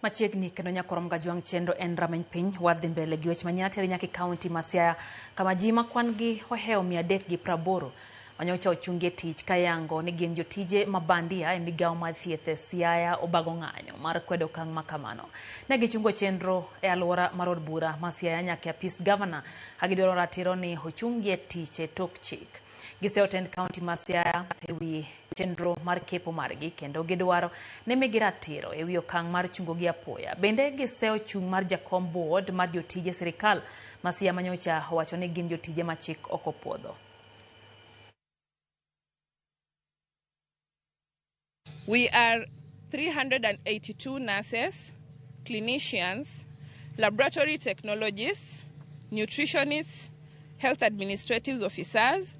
Machiegni kendo nyakorom gajwang' chenro en rameny piny. Wadhi mbele gi weche manyien ateri nyaka e kaunti ma Siaya, kama ji ma kwan gi ohewo 380 manyocha ochungi e tich kayango ni gin jotije ma bandia e migawo mar thieth e Siaya obago ng'anyo mar kwedo okang' ma kamano. Ne gichungo chenro e alwora mar od bura ma Siaya nyaka e apis gavana ka gidwaro ratiro ni ochunggi e tich e tok chik. Giseyo tend kaunti ma Siaya ewi chenro mar kepo margi kendo gidwaro ni migi ratiro ewi okang' mar chungogi apoya. Bende giseyo chung' mar jakom board mar jotije sirikal ma Siaya manyocha owacho ni gin jotije ma chik ok opuodho. We are 382 nurses, clinicians, laboratory technologists, nutritionists, health administrative officers,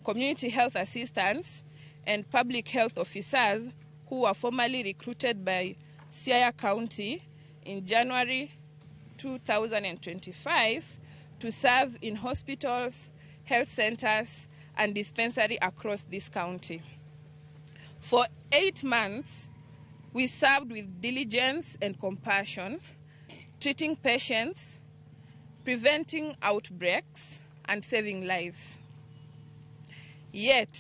community health assistants, and public health officers who were formally recruited by Siaya County in January 2025 to serve in hospitals, health centers, and dispensary across this county. For 8 months, we served with diligence and compassion, treating patients, preventing outbreaks, and saving lives. Yet,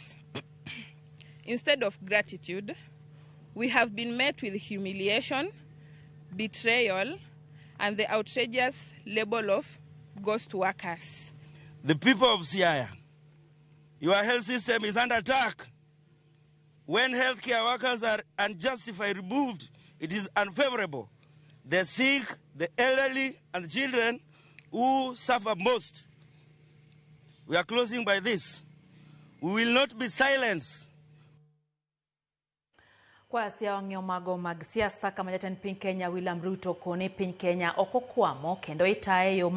instead of gratitude, we have been met with humiliation, betrayal, and the outrageous label of ghost workers. The people of Siaya, your health system is under attack. When healthcare workers are unjustified removed, it is unfavorable. The sick, the elderly, and the children who suffer most. We are closing by this. We will not be silenced. Kwa wang'eyo mago mag siasa, kama jatend piny Kenya William Ruto koni piny Kenya ok okwamo kendo itaye yo.